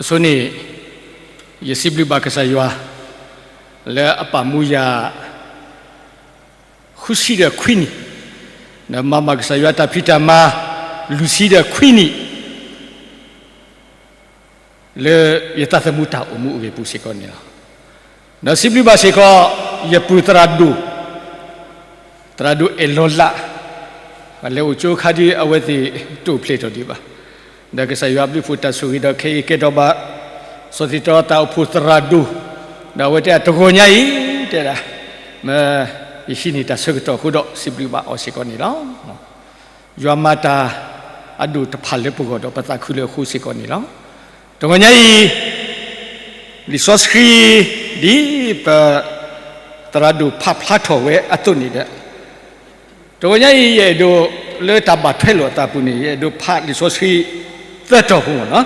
အဆိန့ၣ် ယစံးဘျုးဘၣ်ကစၢ်ယွၤ လၢအပာ်မူယၤ ဃုဆံဒီးခွံနံၣ်, ဒီးမၤဘၣ်ကစၢ်ယွၤတၢ်ဖံးတၢ်မၤ လွံၢ်ဆံဒီးခွံနံၣ် လၢယတၢ်သမူတၢ်အိၣ်မူအဂ့ၢ်ပူၤစ့ၢ်ကီးန့ၣ်လီၤ. ဒီးစံးဘျုးဘၣ်စ့ၢ်ကီး ယပုၢ်သရၣ်ဒိၣ် သရၣ်ဒိၣ်အဲၣ်လီၤလး, လဲၤအိၣ်ကၠိခါဒ်အဝဲသ့ၣ်တအိၣ်ဖျဲၣ်ထီၣ်ဒံးဘၣ်, ဒီးကစၢ်ယွၤဘျုးဖှိၣ်တၢ်ဆိၣ်ဂ့ၤဒီးခဲအံၤကဲထီၣ်ဘၣ် စီၤသံတီတၢ်အိၣ်ဖှိၣ်သရၣ်ဒိၣ်, ဒီးအဝဲတဲတဂီၤညါအံၤ တဲဒၣ် မ့ၢ်ယဟံးန့ၢ်တၢ်ဆၢကတီၢ်အဃိဒီး စံးဘျုးဘၣ်အီၤစ့ၢ်ကီးန့ၣ်လီၤ. ယွၤမၤတၢ်အဒိၣ်တဖၣ်လၢပဂီၢ်ဒီးပသးခုလၢအဃိစ့ၢ်ကီးန့ၣ်လီၤ. တဂီၤညါအံၤ လံာ်စီဆှံ ဒ်ပသရၣ်ဒိၣ်ဖးဖျါထီၣ်ဝဲအသိးန့ၣ်ဒီး တဂီၤညါအံၤ ယအဲၣ်ဒိးလၢတၢ်ဘၣ်ထွဲလိာ်အသးပူၤန့ၣ် ယအဲၣ်ဒိးဖးလံာ်စီဆှံသၢတီၤဖိမ့ၢ်နီၤ,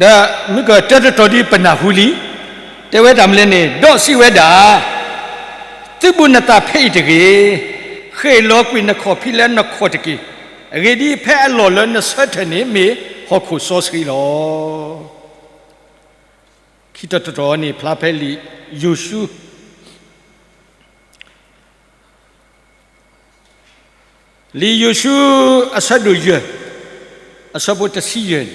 ဒီးမုၢ်ကတၢၢ်တတီၤဒ်ပနၢ်ဟူလံ, တဲဝဲတၢ်မနုၤလဲၣ်န့ၣ် ဒီးစံးဝဲဒၣ်, သုဘူးနသးဖဲအံၤတဂ့ၤ, ဃ့ၢ်လီၤကွံာ်နခီၣ်ဖံးလၢနခီၣ်တက့ၢ်. အဂ့ၢ်ဒ်အံၤ, ဖဲအလီၢ်လၢနဆၢထၢၣ်န့ၣ် မ့ၢ်ဟီၣ်ခိၣ်စီဆှံလီၤ. ခံတီၤတတီၤန့ၣ် ဖျါဖဲလံာ်ယိၤၡူ လံာ်ယိၤၡူ အဆၢဒိၣ်ယဲၢ်, အဆၢဖိတဆံယဲၢ်န့ၣ်,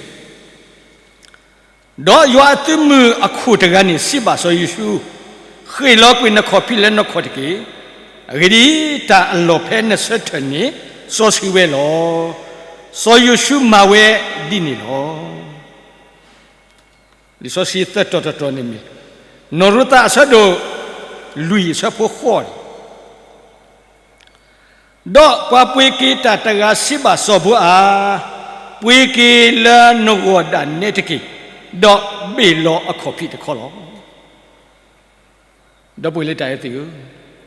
ဒီးယွၤအသုးမုၢ်အခိၣ်တဂၤန့ၣ် စံးဘၣ်စီၤယိၤၡူ, ဃ့ၢ်လီၤကွံာ်နခီၣ်ဖံးလၢနခီၣ်တက့ၢ်. အဂ့ၢ်ဒ်အံၤ, တၢ်အလီၢ်ဖဲနဆၢထၢၣ်န့ၣ် စီဆှံဝဲလီၤ. စီၤယိၤၡူမၤဝဲဒ်န့ၣ်လီၤ. လံာ်စီဆှံသၢတီၤတတီၤန့ၣ်မ့ၢ် နီၢ်ရူၤသးအဆၢဒိၣ်လွံၢ်အဆၢဖိဃိးန့ၣ်, ဒီးပှၤပှ့ၤက့ၤတၢ်တဂၤစံးဘၣ်စီၤဘိအၤ, ပှ့ၤက့ၤလၢနဂီၢ်ဒၣ်နဲတက့ၢ်, ဒီးဘ့ၣ်လီၤအခီၣ်ဖံးတခီလီၤ. ဒီပုၢ်ဝဲၢ်လၢတၢ်အဲၣ်သ့ၣ်ဧ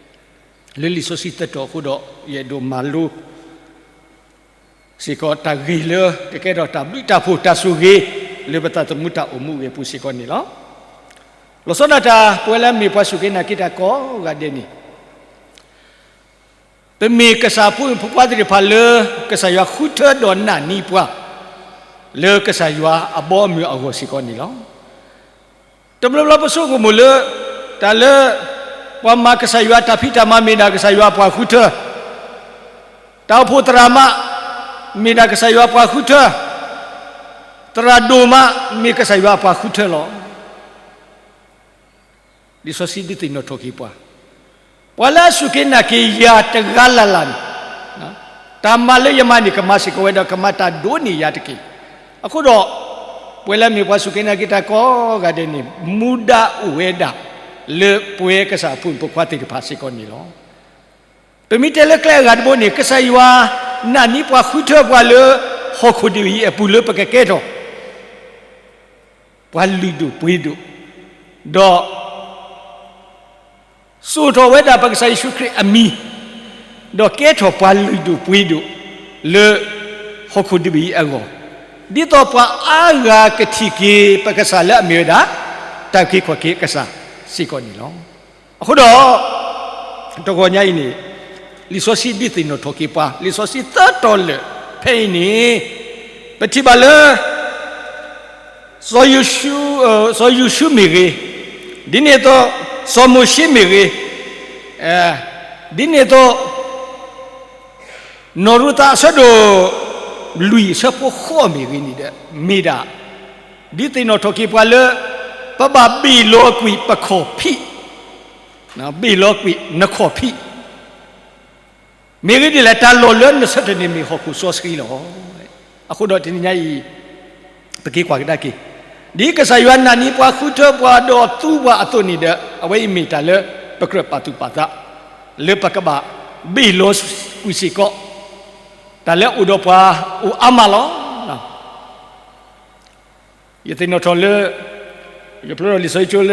ၢ, လၢလံာ်စီဆှံသၢတီၤအဃိဒီး ယအဲၣ်ဒိးမၤလိ စ့ၢ်ကီးတၢ်ဂ့ၢ်လၢကကဲထီၣ်တၢ်ဘျုးတၢ်ဖှိၣ်တၢ်ဆိၣ်ဂ့ၤ လၢပသးသမူတၢ်အိၣ်မူအဂ့ၢ်ပူၤစ့ၢ်ကီးန့ၣ်လီၤ. လီၤဆီဒၣ်တၢ် ပဝဲလၢမ့ၢ်ပှၤစူၢ်က့ၤနာ်က့ၤတၢ်ကိးဂၤဒဲးန့ၣ် ပမ့ၢ်ကစၢ်ဖိမုၣ်ဖိခွါသ့ၣ်တဖၣ်လၢ ကစၢ်ယွၤဃုထၢဒီးနာ်န့ၢ်ပှၤ လၢကစၢ်ယွၤအဘီအမုၢ်အဂီၢ်စ့ၢ်ကီးန့ၣ်လီၤ. တဘျီဘျီပဆိကမိၣ်လၢ တၢ်လၢ ပှၤမၤကစၢ်ယွၤတၢ်ဖံးတၢ်မၤမ့ၢ်ဒၣ်ကစၢ်ယွၤအပှၤဃုထၢ, တၢ်အိၣ်ဖှိၣ်သရၣ်မး မ့ၢ်ဒၣ်ကစၢ်ယွၤအပှၤဃုထၢ, သရၣ်ဒိၣ်မး မ့ၢ်ကစၢ်ယွၤအပှၤဃုထၢလီၤ. လံာ်စီဆှံဒုးသ့ၣ်နီၣ်ထီၣ်က့ၤပှၤ, ပှၤလၢအစူၢ်က့ၤနာ်က့ၤယၤတဂၤလၢ်လၢ်န့ၣ်, တၢ်မၤလၢယမၤန့ၣ် ကမၤစ့ၢ်ကီးဝဲဒီး ကမၤတၢ်ဒိၣ်န့ၢ်ယၤတက့ၢ်. အဃိဒီး ပဝဲလၢမ့ၢ်ပှၤစူၢ်က့ၤနာ်က့ၤတၢ်ကိးဂၤဒဲးန့ၣ် မူဒါအိၣ်ဝဲဒၣ် လၢပဝဲကစၢ်အဖိမုၣ်ဖိခွါသ့ၣ်တဖၣ်စ့ၢ်ကီးန့ၣ်လီၤ. ပမ့ၢ်တဲလၢကျဲအဂၤတဘိန့ၣ် ကစၢ်ယွၤ နာ်န့ၢ်ပှၤဃုထၢပှၤလၢ ဟီၣ်ခိၣ်ဒ်အံၤအပူၤလၢပကကဲထီၣ် ပှၤလုၢ်ဒိၣ်ပှ့ၤဒိၣ်, ဒီး စိာ်ထီၣ်ဝဲဒၣ်ပကစၢ်ယ့ၣ်ၡူးခရံာ်အမံၤ, ဒီးကဲထီၣ်ပှၤလုၢ်ဒိၣ်ပှ့ၤဒိၣ် လၢ ဟီၣ်ခိၣ်ဒ်အံၤအဂီၢ်, ဒ်သိးပှၤအါဂၤကထံၣ်က့ၤပကစၢ်လၢအမ့ၢ်ဝဲဒၣ် တၢ်အုၣ်က့ၤခီၣ်က့ၤအကစၢ်စ့ၢ်ကီးန့ၣ်လီၤ. အဃိဒီး တဂီၤညါအံၤန့ၣ် လံာ်စီဆှံဒုးသ့ၣ်နီၣ်ထီၣ်က့ၤပှၤ လံာ်စီဆှံသၢတီၤလၢာ်ဖဲအံၤန့ၣ် ပထံၣ်ဘၣ်လၢ စီၤယိၤၡူ, စီၤယိၤၡူမ့ၢ်ဂ့ၤ, ဒ်န့ၣ်အသိး စီၤမိၤၡ့မ့ၢ်ဂ့ၤ, ဒ်န့ၣ်အသိး နီၢ်ရူၤသးအဆၢဒိၣ်လွံၢ်အဆၢဖိဃိးမ့ၢ်ဂ့ၤန့ၣ်ဒီး မ့ၢ်ဒၣ် ဒုးသ့ၣ်နီၣ်ထီၣ်က့ၤပှၤလၢ ပဘၣ်ဘ့ၣ်လီၤကွံာ်ပခီၣ်ဖံး, ဘ့ၣ်လီၤကွံာ်နခီၣ်ဖံး မ့ၢ်ဂ့ၤဒ်လဲၣ် တၢ်လီၢ်လၢနဆၢထၢၣ်န့ၣ်မ့ၢ်ဟီၣ်ခိၣ်စီဆှံလီၤ. အဃိဒီးတနံၤညါအံၤ ပက့ၤကွၢ်ကဒါက့ၤ ဒ်ကစၢ်ယွၤနာ်န့ၢ်ပှၤဃုထၢပှၤဒီးသူပှၤအသိးန့ၣ်ဒီး အဝဲအံၤမ့ၢ်တၢ်လၢပကြၢးပာ်သူၣ်ပာ်သး လၢပကဘၣ်ဘ့ၣ်လီၤကွံာ်စ့ၢ်ကီး တၢ်လၢအအိၣ်ဒီးပှၤအိၣ်အါမးလီၤ. ယသ့ၣ်နီၣ်ထီၣ်လၢ ယဖျိထီၣ်လံာ်စီဆှံကၠိလၢ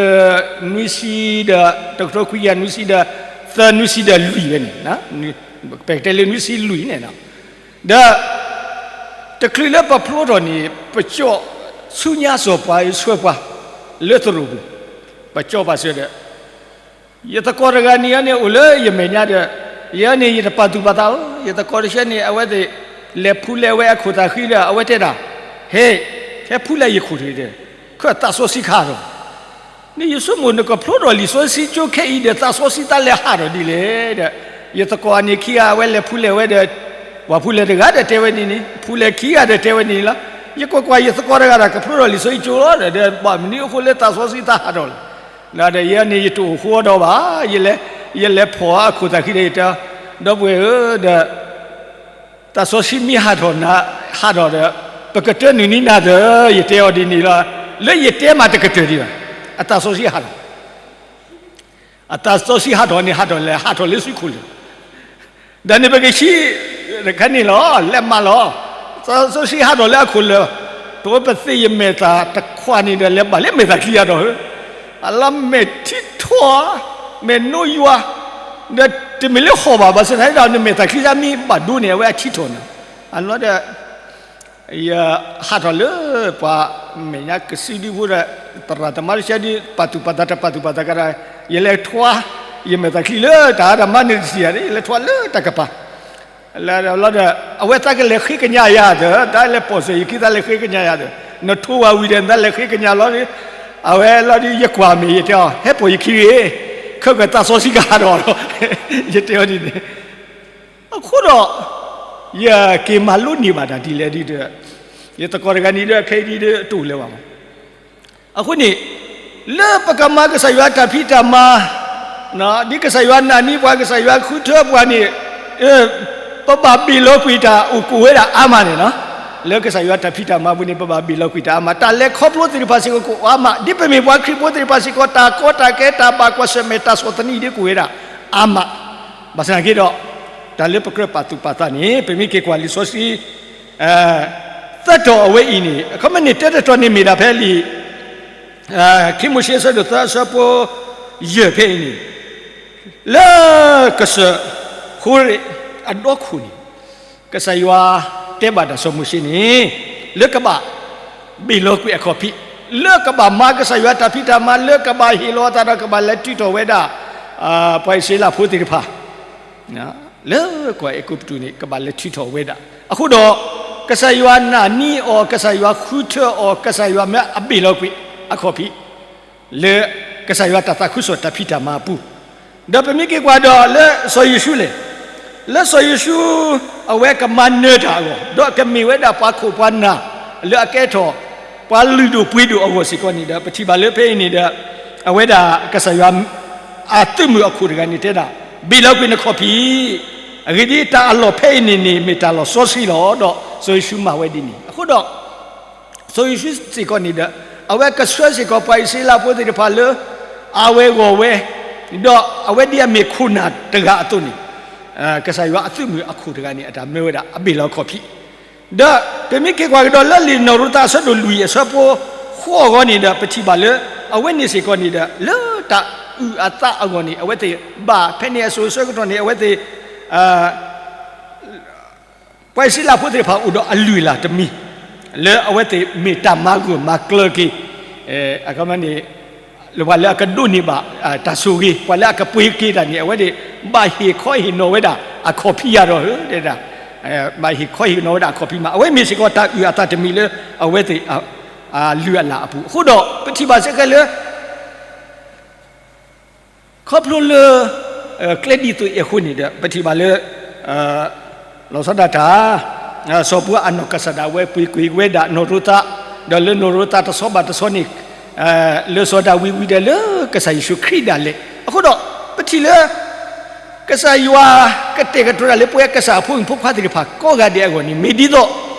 နွံဆံဒီး တကထိခွံကယၤနွံဆံဒီး သၢနွံဆံဒီးလွံၢ်ဝဲန့ၣ်, ပကတဲလၢနွံဆံလွံၢ်န့ၣ်, ဒီး တချုးလၢပဖျိထီၣ်န့ၣ် ပကၠီၣ်ဆူညါစီၤပၤအံၤဆှၢပှၤ လၢသရိာ်ပူၤ, ပကၠီၣ်ပာ်စၢၤဒီး ယသကိးတဂၤန့ၣ်န့ၣ် အိၣ်လၢယမဲာ်ညါဒီး ယန့ၣ် ယတပာ်သူၣ်ပာ်သးဧၢ, ယသကိးတဆှဲန့ၣ် အဝဲသ့ၣ် လဲၤဖူလဲၤဝဲအခိၣ်သးဃံဒီး အဝဲတဲဒၣ်, ဟဲ, ဟဲဖူလဲၤယခိၣ်တဂ့ၤဒီး သးစီဆှံကဟးထီၣ်, န့ၣ်ယဆိကမိၣ်နကဖျိထီၣ်လံာ်စီဆှံကၠိခဲအံၤဒီး သးစီဆှံသးလဲၤဟးထီၣ်ဒ်လဲၣ်ဒီး, ယသကိးန့ၣ်ခံဂၤအဝဲလဲၤဖူလဲၣ်ဝဲဒီး, ပှၤဖူလဲၣ်တဂၤဒီးတဲဝဲန့ၣ်န့ၣ်, ဖူလဲၣ်ခံဂၤဒီးတဲဝဲန့ၣ်လီၤ. ယကွၢ်ကွၢ်ယသကိးတဂၤဒီး ကဖျိထီၣ်လံာ်စီဆှံကၠိလီၤဒီး ဘၣ်မနုၤအဃိလၢသးစီဆှံသးဟးထီၣ်လဲၣ်. ဒီးယဲန့ၣ်ယတအိၣ်ဃိဒီးဘၣ်, ယလဲၤဖီၣ်အခိၣ်သးခံဒီးယတဲ, ဒီပုၢ်ဝဲၢ်ဧၢ, ဒီး သးစီဆှံမ့ၢ်ဟးထီၣ်နၤ, ဟးထီၣ်ဒီး, ပကတၢနုာ်န့ၢ်နၤသၢ, ယတဲအီၤဒ်န့ၣ်လီၤ. လၢယတဲမးတကတၢၢ်ဒံးဘၣ်, အသးစီဆှံဟးထီၣ်, အသးစီဆှံဟးထီၣ်န့ၣ် ဟးထီၣ်လဲၣ်, ဟးထီၣ်လၢစုခိၣ်လၢာ်, ဒီးန့ၣ်ပကဆံး, တခါန့ၣ်လီၤ, လဲၤမးလီၤ, သးစီဆှံဟးထီၣ်လၢအခိၣ်လၢာ်, တဝဲပသ့ၣ်ယမဲာ်သၣ်တခွးန့ၣ်ဒီး လဲၤဘၣ်လၢမဲာ်သၣ်ချံအတီၢ်ဧၢ, အလီၤမဲာ်ထံထီၣ်, မဲာ်နိယွၤ, ဒီးတမ့ၢ်လၢဟီၣ်ဘၣ်, ဘၣ်ဆၣ်သနာ်က့ဒီး နမဲာ်သၣ်ချံစ့ၢ်မ့ၢ်ဘၣ်ဒိန့ၣ် အဝဲအထံထီၣ်န့ၣ်, အလီၤဒီး ယဟးထီၣ်လၢပှၤမဲာ်ညါ ကစုဒုဖိဒီး သရၣ်သမါတဆံဒု ပာ်သူၣ်ပာ်သး တပာ်သူၣ်ပာ်သးကဒီး, ယလဲၤထွါ ယမဲာ်သၣ်ချံလၢတၢ်အါတၢ်မၤန့ၣ်တထံၣ်ဧါ, ယလဲၤထွါလၢတၢ်ကပၤ လီၤဒီး အဝဲသးကလဲၤဃ့ကညးယၤဒီး တၢ်လဲၤပိာ်စၢၤယခံ သးလဲၤဃ့ကညးယၤဒီး နထိဝဲဝံၤဒီး နသးလဲၤဃ့ကညးလီၤဒီး, အဝဲလီၤဒီး ယကွၢ်မ့ၢ် ယတဲအီၤ ဟဲပိာ်ယခံဂ့ၤ, ခဲကသးစီဆှံကဟးထီၣ်လီၤ, ယတဲအီၤဒ်န့ၣ် အဃိဒီး ယက့ၤမၤလိန့ၢ်ဘၣ်တၢ်ဒ်လဲၣ်ဒ်ဒီး, ယသကိးတဂၤန့ၣ်ဒီး ခဲအံၤဒ်ဒီးတအိၣ်လၢၤဘၣ်မး, အဃိန့ၣ် လၢပကမၤကစၢ်ယွၤတၢ်ဖံးတၢ်မၤ, ဒ်ကစၢ်ယွၤနာ်န့ၢ်ပှၤ ကစၢ်ယွၤဃုထၢပှၤန့ၣ်, ပဘၣ်ဘ့ၣ်လီၤကွံာ်တၢ်အိၣ်ကအိၣ်ဝဲဒၣ်အါမးန့ၣ်လီၤ. လၢကစၢ်ယွၤတၢ်ဖံးတၢ်မၤပူၤန့ၣ် ပဘၣ်ဘ့ၣ်လီၤကွံာ်တၢ်အါမး, တၢ်လဲၤခီဖျိသ့ၣ်တဖၣ်စ့ၢ်ကီးကအိၣ်အါမး, ဒ်ပမ့ၢ်ပှၤခရံာ်ဖိသ့ၣ်တဖၣ်စ့ၢ်ကီး တၢ်ကီတၢ်ခဲ တၢ်ဘၣ်ကွၢ်ဆၢၣ်မဲာ် တၢ်ဆီၣ်သနံးဒ်ကအိၣ်ဝဲဒၣ်အါမး, ဘၣ်ဆၣ်သနာ်က့ဒီး တၢ်လၢပကြၢးပာ်သူၣ်ပာ်သးန့ၣ် ပမ့ၢ်က့ၤကွၢ်လံာ်စီဆှံ သၢတီၤအဝဲအံၤန့ၣ် အခီပညီန့ၣ်တဲတတီၤန့ၣ်မ့ၢ်ဒၣ်ဖဲလံာ် ခံမိၤၡ့အဆၢဒိၣ်သၢအဆၢဖိယဲၢ်ဖဲအံၤန့ၣ်, လၢကစၢၢ်ဃိရ့ၣ်အဒီခိၣ်န့ၣ် ကစၢ်ယွၤတဲဘၣ်တၢ်စီၤမိၤၡ့န့ၣ် လၢကဘၣ်ဘ့ၣ်လီၤကွံာ်အခီၣ်ဖံး, လၢကဘၣ်မၤကစၢ်ယွၤတၢ်ဖံးတၢ်မၤ, လၢကဘၣ်ဟ့ၣ်လီၤအသးဒီးကဘၣ်လဲၤထုးထီၣ်ဝဲဒၣ် ပှၤအံၣ်စရ့လးဖိသ့ၣ်တဖၣ် လၢကီၢ်အဲၤကူပတူးန့ၣ် ကဘၣ်လဲၤထုးထီၣ်ဝဲဒၣ်. အဃိဒီး ကစၢ်ယွၤနာ်န့ၢ်အီၤ, ကစၢ်ယွၤဃုထၢအီၤ, ကစၢ်ယွၤမၢအဘ့ၣ်လီၤကွံာ်အခီၣ်ဖံး လၢကစၢ်ယွၤတၢ်သးခုကစီၣ်တၢ်ဖံးတၢ်မၤအပူၤ, ဒီးပမ့ၢ်က့ၤကွၢ်ဒီးလၢစီၤယိၤၡူလဲၣ်, လၢစီၤယိၤၡူ အဝဲကမၤနၢၤတၢ်အဂီၢ် ဒီးကမ့ၢ်ဝဲဒၣ်ပှၤခိၣ်ပှၤနၢ် လၢအကဲထီၣ် ပှၤလုၢ်ဒိၣ်ပှ့ၤဒိၣ်အဂီၢ်စ့ၢ်ကီးန့ၣ်ဒီး ပထံၣ်ဘၣ်လၢဖဲအံၤန့ၣ်ဒီး အဝဲဒၣ်ကစၢ်ယွၤ အသုးမုၢ်အခိၣ်တဂၤန့ၣ်တဲဒၣ်, ဘ့ၣ်လီၤကွံာ်နခီၣ်ဖံး, အဂ့ၢ်ဒ်အံၤ တၢ်အလီၢ်ဖဲအံၤန့ၣ်န့ၣ် မ့ၢ်တၢ်လီၢ်စီဆှံလီၤ. ဒီးစီၤယိၤၡူမၤဝဲဒ်န့ၣ် အဃိဒီး စီၤယိၤၡူစ့ၢ်ကီးန့ၣ်ဒီး အဝဲကဆှၢစ့ၢ်ကီးပှၤအံၣ်စရ့လးဖိသ့ၣ်တဖၣ်လၢ အဝဲဂီၢ်ဝဲ, ဒီးအဝဲဒ်အမ့ၢ်ခိၣ်နၢ်တဂၤအသိးန့ၣ်, ကစၢ်ယွၤအသုးမုၢ်အခိၣ်တဂၤန့ၣ် အတၢ်မၢဝဲဒၣ် အဘ့ၣ်လီၤခီၣ်ဖံး, ဒီးပမ့ၢ်က့ၤကွၢ်ကဒီးလၢလံာ်နီၢ်ရူၤသးအဆၢဒိၣ်လွံၢ်အဆၢဖိဃိးအဂီၢ်န့ၣ်ဒီး ပထံၣ်ဘၣ်လၢ အဝဲန့ၣ်စ့ၢ်ကီးန့ၣ်ဒီး လၢတၢ်အုၣ်အသးအဂီၢ်န့ၣ် အဝဲသ့ၣ်ဘၣ်ဖဲန့ၣ်အစိၤဆၢကတီၢ်န့ၣ် အဝဲသ့ၣ် ပှၤအံၣ်စရ့လးဖိသ့ၣ်တဖၣ်အိၣ်ဒီးအလုၢ်အလၢ်တမံၤ လၢအဝဲသ့ၣ်မ့ၢ်တၢ်မၤဂၢၢ်မၤကျၢၤက့ၤ, အခီပညီန့ၣ် လၢပှၤလၢအကဒိးန့ၢ်ဘၣ်တၢ်ဆိၣ်ဂ့ၤ ပှၤလၢအကပှ့ၤက့ၤတၢ်န့ၣ် အဝဲသ့ၣ်ဘၣ်ဟ့ၣ်ခီဟ့ၣ်နီၤဝဲဒၣ်အခီၣ်ဖံးယၤဒီးဧၢ, တဲဒၣ်, ဘၣ်ဟ့ၣ်ခီဟ့ၣ်နီၤဝဲဒၣ်အခီၣ်ဖံးမး အဝဲမ့ၢ်စ့ၢ်ကီးတၢ်အုၣ်အသးတမံၤလၢအဝဲသ့ၣ်အလုၢ်အလၢ်အပူၤ အဃိဒီးပထံၣ်ဘၣ်စ့ၢ်ကီးလၢ ခီဖျိလၢ ကျဲဒ်သိးအံၤအဃိန့ၣ်ဒီး ပထံၣ်ဘၣ်လၢ လီၤဆီဒၣ်တၢ် စီၤပၤအနီၢ်ကစၢ်ဒၣ်ဝဲပှ့ၤကွံာ်ဝဲဒၣ်နီၢ်ရူၤသး, ဒီးလၢနီၢ်ရူၤသးတဆီဘၣ်တဆီန့ၣ် လၢစီၤဒၤဝံးဝံၤဒီးလၢကစၢ်ယ့ၣ်ၡူးခရံာ်ဒၣ်လဲာ်. အဃိဒီး ပထံၣ်လၢ ကစၢ်ယွၤကတဲာ်ကတီၤဒၣ်လၢပဝဲကစၢ်အဖိမုၣ်ဖိခွါသ့ၣ်တဖၣ်ကိးဂၤဒဲးအဂီၢ်န့ၣ် မ့ၢ်ဒ်သိး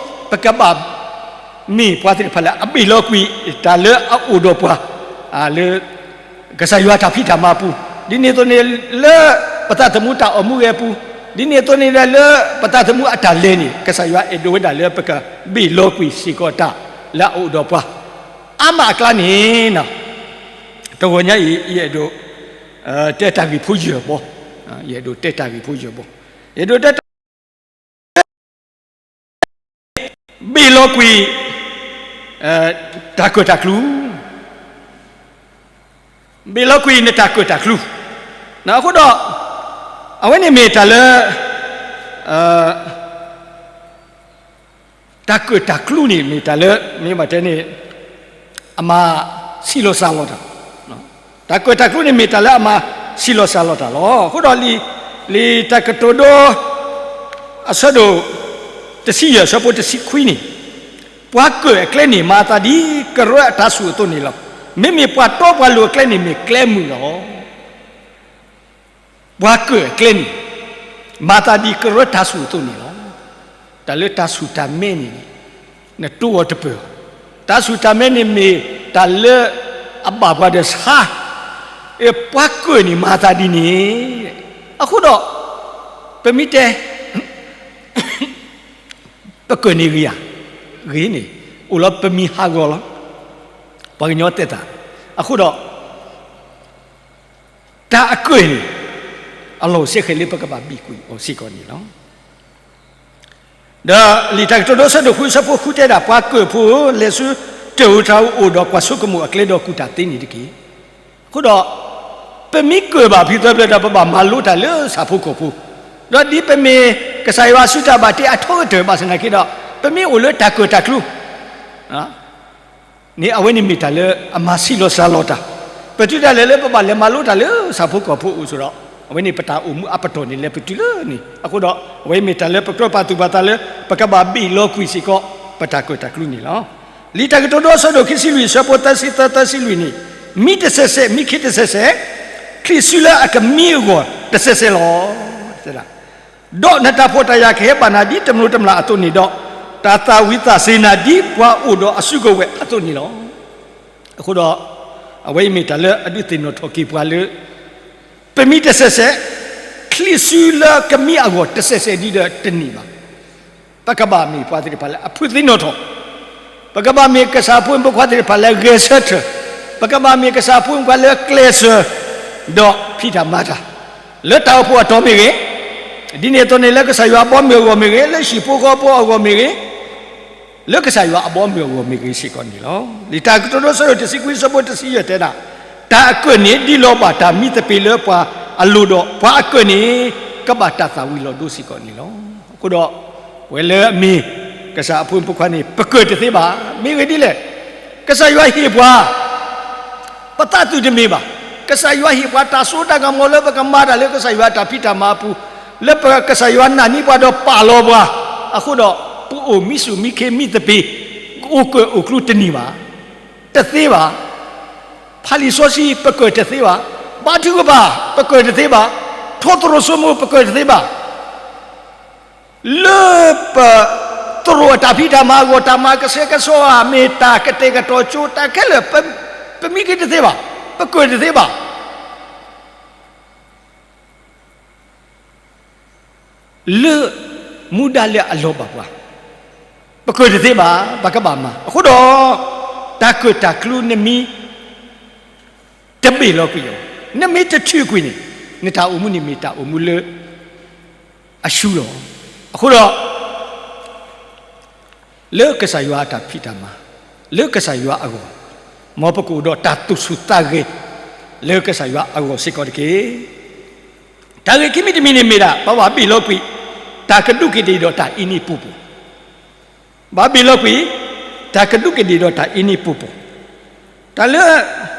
ပကဘၣ် မ့ၢ်ပှၤသ့ၣ်တဖၣ်လၢအဘ့ၣ်လီၤကွံာ်တၢ်လၢအအိၣ်ဒီးပှၤ လၢ ကစၢ်ယွၤတၢ်ဖံးတၢ်မၤအပူၤ, ဒ်န့ၣ်အသိးန့ၣ်လၢပသးသမူတၢ်အိၣ်မူအပူၤ, ဒ်န့ၣ်အသိးန့ၣ်လၢပသးသမူအတၢ်လဲၤန့ၣ် ကစၢ်ယွၤအဲၣ်ဒိးဝဲဒၣ်လၢပကဘ့ၣ်လီၤကွံာ်စ့ၢ်ကီးတၢ်လၢအအိၣ်ဒီးပှၤ အါမးအကျါန့ၣ် တဂီၤညါအံၤ ယအဲၣ်ဒိး တဲတၢ်ဂ့ၢ်ဖိယဲၢ်ဘီ, ယအဲၣ်ဒိးတဲတၢ်ဂ့ၢ်ဖိယဲၢ်ဘီ, ယအဲၣ်ဒိးတဲတၢ် ဘ့ၣ်လီၤကွံာ် တၢ်ကၢၣ်တၢ်ကျူ, ဘ့ၣ်လီၤကွံာ်နတၢ်ကၢၣ်တၢ်ကျူ, အဃိဒီး အဝဲန့ၣ်မ့ၢ်တၢ်လၢ တၢ်ကၢၣ်တၢ်ကျူန့ၣ် မ့ၢ်တၢ်လၢ မ့ၢ်ဘၣ်တဲန့ၣ် အမၤဆံးလီၤစှၤလီၤတၢ်, တၢ်ကွဲးတၢ်ကျိၤန့ၣ်မ့ၢ်တၢ်လၢအမၤဆံးလီၤစှၤလီၤတၢ်လီၤ. အဃိဒီးလံာ်, လံာ်တၢ်ကတိၤဒိ အဆၢဒိၣ် တဆံယဲၢ် အဆၢဖိတဆံခွံန့ၣ်, ပှၤကၢၣ်အကျဲန့ၣ် မၤအသးဒ်ကရၢအတၤဆူၣ်အသိးန့ၣ်လီၤ. မ့မ့ၢ်ပှၤတီပှၤလိၤအကျဲန့ၣ်မ့ၢ်ကျဲမုာ်လီၤ. ပှၤကၢၣ်အကျဲန့ၣ် မၤသးဒ်ကရၢတၤဆူၣ်အသိးန့ၣ်လီၤ. တၢ်လၢတၢ်ဆူၣ်တၢ်မဲန့ၣ်န့ၣ် နတိအီၤတပၢၢ်ဘၣ်. တၢ်ဆူၣ်တၢ်မဲန့ၣ်မ့ၢ်တၢ်လၢအဘၣ်ပှၤဒီးဆါ, ပှၤကၢၣ်န့ၣ်မၤသးဒ်န့ၣ်. အဃိဒီး ပမ့ၢ်တဲ ပကၢၣ်န့ၣ်ဂ့ၤဧါ, ဂ့ၤန့ၣ် အိၣ်လီၤပမံၤဟးဂီၤလီၤ. ပှၤကညီတဲသး, အဃိဒီး တၢ်အကၢၣ်န့ၣ် အလီၢ်အိၣ်စ့ၢ်ကီးလၢပကဘၣ်ဘံၣ်ကွံာ်အီၤစ့ၢ်ကီးန့ၣ်လီၤ. ဒီးလံာ်တၢ်ကတိၤဒိ အဆၢဒိၣ်ဃု အဆၢဖိဃုတဲဒၣ် ပှၤကၢၣ်ဖိ လဲၤဆူတၢ်အိၣ်ဖှိၣ်အိၣ်ဒီးကွၢ်ဆိကမိၣ်အကျဲဒီးကူၣ်တၢ်သ့န့ၣ်တက့ၢ်. အဃိဒီး ပမ့ၢ်ကၢၣ်ဘၣ်ဖုသၢဖျၢၣ်ဒီး ပဘၣ်မၤလိတၢ်လၢဆၣ်ဖိကီၢ်ဖိ, ဒီးဒ်ပမ့ၢ်ကစၢ်ယွၤအစုတၢ်ဘၣ်တ့အထီကတၢၢ်ဘၣ်ဆၣ်သနာ်က့ဒီး ပမ့ၢ်အိၣ်လၢတၢ်ကၢၣ်တၢ်ကျူ န့ၣ် အဝဲန့ၣ်မ့ၢ်တၢ်လၢအမၤဆံးလီၤစှၤလီၤတၢ်. ပတုၤဒၣ်လဲာ်လၢပဘၣ်လဲၤမၤလိတၢ်လၢဆၣ်ဖိကီၢ်ဖိအအိၣ်ဆိဒီး အဝဲန့ၣ်ပတၢ်အိၣ်မူအပတီၢ်န့ၣ်လဲၤပတုၤလၢန့ၣ်. အဃိဒီး အဝဲမ့ၢ်တၢ်လၢပကြၢးပာ်သူၣ်ပာ်သးလၢ ပကဘၣ်ဘံၣ်လီၤကွံာ်စ့ၢ်ကီး ပတၢ်ကၢၣ်တၢ်ကျူန့ၣ်လီၤ. လံာ်တၢ်ကတိၤဒိ အဆၢဒိၣ်ခံဆံလွံၢ် အဆၢဖိသၢဆံသၢ သၢဆံလွံၢ်န့ၣ်, မံတဆဲးဆဲး မံခ့တဆဲးဆဲး, ချံးစုလၢအကမံအဂီၢ်တဆဲးဆဲးလီၤ. ဒီးနတၢ်ဖှီၣ်တၢ်ယာ်ကဟဲဘၣ်နၤဒ်တမျိးတမျာ်အသိးန့ၣ်ဒီး, တၢ်သၣ်ဝံၤသးစ့ၤနၤဒ်ပှၤအိၣ်ဒီးအစုကဝဲၤအသိးန့ၣ်လီၤ. အဃိဒီး အဝဲအံၤမ့ၢ်တၢ်လၢအဒုးသ့ၣ်နီၣ်ထီၣ်က့ၤပှၤလၢ ပမံတဆဲးဆဲး, ချံးစုလၢကမံအဂီၢ်တဆဲးဆဲးဒ်ဒီးတန့ၢ်ဘၣ်. ပကဘၣ်မ့ၢ်ပှၤသ့ၣ်တဖၣ်လၢအဖုးသ့ၣ်နီၣ်ထီၣ်, ပကဘၣ်မ့ၢ်ကစၢ်ဖိမုၣ်ဖိခွါသ့ၣ်တဖၣ်လၢဂဲၤဆၢထၢၣ်, ပကဘၣ်မ့ၢ်ကစၢ်ဖိမုၣ်ဖိခွါလၢကျဲးစၢး ဒီးဖံးတၢ်မၤတၢ် လၢတၢ်အိၣ်ဖှိၣ်အတီၢ်မ့ၢ်ဂ့ၤ, ဒ်န့ၣ်အသိးန့ၣ် လၢကစၢ်ယွၤအဘီအမုၢ်အဂီၢ်မ့ၢ်ဂ့ၤ, လၢဟံၣ်ဖိဃီဖိအဂီၢ်မ့ၢ်ဂ့ၤ, လၢကစၢ်ယွၤအဘီအမုၢ်အဂီၢ်မ့ၢ်ဂ့ၤစ့ၢ်ကီးန့ၣ်လီၤ. လံာ်တၢ်ကတိၤဒိ အဆၢဒိၣ်တဆံခွံ အဆၢဖိတဆံယဲၢ်တဲဒၣ်, တၢ်အကၢၣ်န့ၣ် ဒ်လီၤဘၣ်တၢ်မံသပ့ၤလၢပှၤအလိၤဒီး ပှၤအကၢၣ်န့ၣ် ကဘၣ်တၢ်သၣ်ဝံၤလီၤဒိစ့ၢ်ကီးန့ၣ်လီၤ. အဃိဒီး ပဝဲလၢအမ့ၢ် ကစၢ်အဖိမုၣ်ဖိခွါန့ၣ် ပကၢၣ်တသ့ဘၣ်. မ့ၢ်ဂ့ၢ်ဒ်လဲၣ်, ကစၢ်ယွၤဟ့ၣ်ပှၤ ပသးသုးတမ့ၢ်ဘၣ်. ကစၢ်ယွၤဟ့ၣ်ပှၤတၢ်စိတၢ်ကမီၤလၢပကမၤတၢ်လၢကစၢ်ယွၤအတၢ်ဖံးတၢ်မၤအပူၤ, လၢပကစၢ်ယွၤနာ်န့ၢ်ပှၤဒီးပာ်လီၤပှၤ, အဃိဒီး ပအိၣ်မံဆူၣ်မံခ့မံသပ့ၤ, အိၣ်ကၢၣ်အိၣ်ကျူတန့ၢ်ဘၣ်, တသ့ဘၣ်. ဖးလံာ်စီဆှံ ပကၢၣ်တသ့ဘၣ်. ဘါထုကဖၣ် ပကၢၣ်တသ့ဘၣ်. ထီသရိာ်စိမိၤ ပကၢၣ်တသ့ဘၣ်. လၢပသရိာ်အတၢ်ဖံးတၢ်မၤအဂီၢ် တၢ်မၤကဆှဲကဆှီဧါ, မ့ၢ်တၢ်ကတဲာ်ကတီၤကၠိ တၢ်ခဲလၢာ် ပမံက့ၤတသ့ဘၣ်, ပကၢၣ်တသ့ဘၣ်. လၢမူဒါလၢအလီၤဘၣ်ပှၤ, ပကၢၣ်တသ့ဘၣ်, ပကဘၣ်မၤ. အဃိဒီး တၢ်ကၢၣ်တၢ်ကျူနမ့ၢ် တဘ့ၣ်လီၤကွံာ်အီၤ, နမ့ၢ်တထုးကွံာ်န့ၣ် နတၢ်အိၣ်မူန့ၣ်မ့ၢ်တၢ်အိၣ်မူလၢ အဆူလီၤ. အဃိဒီး လၢကစၢ်ယွၤအတၢ်ဖံးတၢ်မၤ, လၢကစၢ်ယွၤအဂီၢ်, မ်ပကအိၣ်ဒီးတၢ်သူၣ်ဆူၣ်သးဂဲၤ လၢကစၢ်ယွၤအဂီၢ်စ့ၢ်ကီးတက့ၢ်. တၢ်ဂ့ၢ်ခံမံၤတမံၤန့ၣ်မ့ၢ်ဒၣ် ပဘၣ်ဘ့ၣ်လီၤကွံာ် တၢ်ကဒူးကဒ့ၣ်ဒီးတၢ်အ့န့ၢ်ပူၤပူၤ, ဘၣ်ဘ့ၣ်လီၤကွံာ် တၢ်ကဒူးကဒ့ၣ်ဒီးတၢ်အ့န့ၢ်ပူၤပူၤ, တၢ်လၢ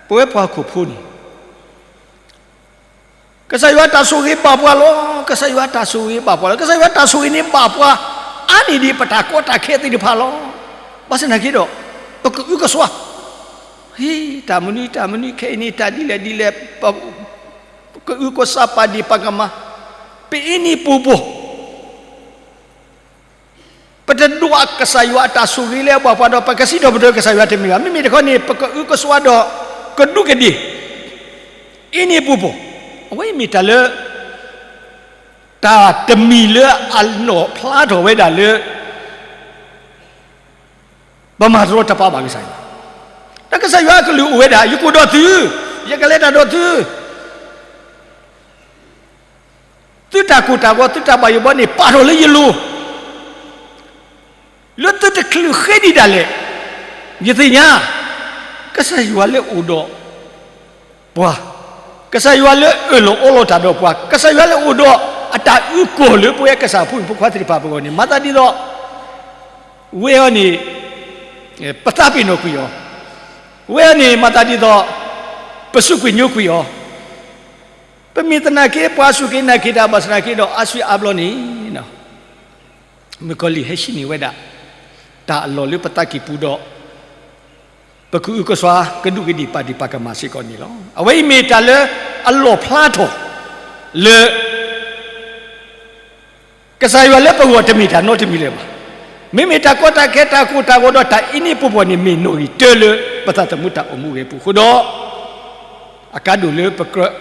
ပဝဲပှၤဟီၣ်ခိၣ်ဖိန့ၣ် ကစၢ်ယွၤတၢ်ဆိၣ်ဂ့ၤဘၣ်ပှၤလီၤ. ကစၢ်ယွၤတၢ်ဆိၣ်ဂ့ၤဘၣ်ပှၤလီၤ. ကစၢ်ယွၤတၢ်ဆိၣ်ဂ့ၤန့ၣ်ဘၣ်ပှၤ အါန့ၢ်ဒံးပတၢ်ကီတၢ်ခဲသ့ၣ်တဖၣ်လီၤ. ဘၣ်ဆၣ်သနာ်က့ဒီး ပကအုကစွါ, ဟ့ တၢ်မနုၤတၢ်မနုၤ ခဲအံၤန့ၣ် တၢ်ဒ်လဲၣ်ဒ်လဲၣ်, ပကအုကစွါ ပာ်ဒ့ၣ်ပာ်ကမၣ်, ပအ့န့ၢ်ပူၤပူၤ ပတဒွးကစၢ်ယွၤအတၢ်ဆိၣ်ဂ့ၤလၢအဘၣ်ပှၤဒီး ပကစံးထီၣ်ပတြၢၤကစၢ်ယွၤတမ့ၢ်ဘၣ်. မ့မ့ၢ်တခီန့ၣ် ပကအုကစွါဒီး ကဒူးကဒ့ၣ် အ့န့ၢ်ပူၤပူၤ, အဝဲအံၤမ့ၢ်တၢ်လၢ တၢ်တမံၤလၢအနီၣ်ဖျါထီၣ်ဝဲဒၣ်လၢ ပမၤတရီတပါဘၣ်ကစၢ်ယွၤ, ဒီးကစၢ်ယွၤအကလုၢ်အိၣ်ဝဲဒၣ် ယကအိၣ်ဒီးသု, ယကလဲၤတၢ်ဒီးသု သုတၢ်ကိၢ်တၢ်ဂီၤ သုတၢ်ဘၣ်ယိၣ်ဘီန့ၣ် ပာ်ထီၣ်လၢယလိၤ, လၢသုတချုးဃ့ဒံးဒၣ်လဲာ်, ယသ့ၣ်ညါ ကစၢ်ယွၤလၢအိၣ်ဒီးပှၤ, ကစၢ်ယွၤလၢအၢၣ်လီၤအီလီၤတၢ်ဒီးပှၤ, ကစၢ်ယွၤလၢအိၣ်ဒီးအတၢ်အုၣ်ကီၤလၢပဝဲကစၢ်ဖိမုၣ်ဖိခွါသ့ၣ်တဖၣ်အဂီၢ်န့ၣ် မၤသးဒ်သိး ဝဲအံၤန့ၣ် ပသးပ့ၤနီၣ်ကွံာ်အီၤ, ဝဲန့ၣ်မၤသးဒ်သိး ပစူးကွံာ်ညိကွံာ်အီၤ, ပမ့ၢ်သနာ်က့ ပှၤစူၢ်က့ၤနာ်က့ၤတၢ်ဘၣ်ဆၣ်သနာ်က့ဒီး အါစုအါဘျီန့ၣ် မုၣ်ကီၤလံၢ်ဟဲဟံးန့ၢ်ဝဲဒၣ် တၢ်အလီၢ်လၢပသးကံၢ်ပူၤဒီး ပကအုကစွါကဒူးကဒ့ၣ်ပာ်ဒ့ၣ်ပာ်ကမၣ်စ့ၢ်ကီးန့ၣ်လီၤ. အဝဲအံၤမ့ၢ်တၢ်လၢအလီၣ်ဖျါထီၣ်လၢ ကစၢ်ယွၤလၢပဂီၢ်တမ့ၢ်တၢ်နီတမံၤလၢၤဘၣ်. မ့မ့ၢ်တၢ်ကီတၢ်ခဲ တၢ်ကိၢ်တၢ်ဂီၤဒီး တၢ်အံးန့ၢ်ပီၢ်ပီၢ်န့ၣ် မ့ၢ်နီၣ်ဂံၢ်တၢလၢ ပသးသမူတၢ်အိၣ်မူအဂ့ၢ်အပူၤအဃိဒီး အကါဒိၣ်လၢပကြၢး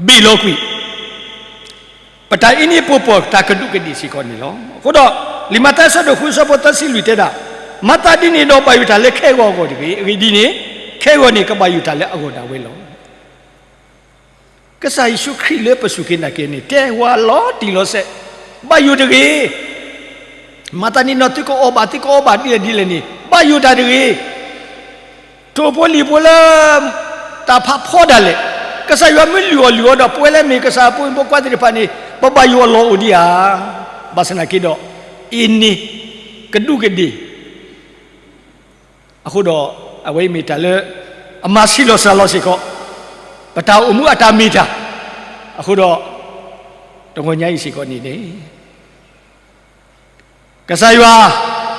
ဘ့ၣ်လီၤကွံာ် ပတၢ်အံးန့ၢ်ပီၢ်ပီၢ်တၢ်ကဒူးကဒ့ၣ်စ့ၢ်ကီးန့ၣ်လီၤ. အဃိဒီး လံာ်မးသဲအဆၢဒိၣ်ဃုအဆၢဖိသၢဆံလွံၢ်တဲဒၣ်, မၤသးဒ်န့ၣ်ဒီးဘၣ်ယိၣ်တၢ်လၢခဲဂီၤအဂီၢ်တဂ့ၤ. အဂ့ၢ်ဒ်န့ၣ် ခဲဂီၤန့ၣ်ကဘၣ်ယိၣ်တၢ်လၢအဂီၢ်ဒၣ်ဝဲလီၤ. ကစၢ်ယ့ၣ်ၡူးခရံာ်လၢပစူၢ်က့ၤနာ်က့ၤန့ၣ် တဲဝဲလီၤတံၢ်လီၤဆဲး, ဘၣ်ယိၣ်တဂ့ၤ. မၤသးဒ်န့ၣ်ဒီး သုကအီၣ်ဘၣ် သုကအီဘၣ်ဒ်လဲၣ်ဒ်လဲၣ်န့ၣ် ဘၣ်ယိၣ်တၢ်တဂ့ၤ. ထိၣ်ဖိလံၣ်ဖိလၢ တၢ်ဖးဖီဒၣ်လဲာ်, ကစၢ်ယွၤမ့ၢ်လုၢ်အီၣ်လုၢ်အီဒီး ပဝဲလၢမ့ၢ်ကစၢ်အဖိမုၣ်ဖိခွါသ့ၣ်တဖၣ်န့ၣ် ပဘၣ်ယိၣ်အလီၢ်အိၣ်ဒံးဧါ. ဘၣ်ဆၣ်သနာ်က့ဒီး အံၤန့ၣ် ကဒူးကဒ့ၣ် အဃိဒီး အဝဲအံၤမ့ၢ်တၢ်လၢ အမၤဆံးလီၤစှၤလီၤစ့ၢ်ကီး ပတၢ်အိၣ်မူအတၢ်မ့ၢ်တၢ်, အဃိဒီး တဂီၤညါအံၤစ့ၢ်ကီးန့ၣ်န့ၣ် ကစၢ်ယွၤ,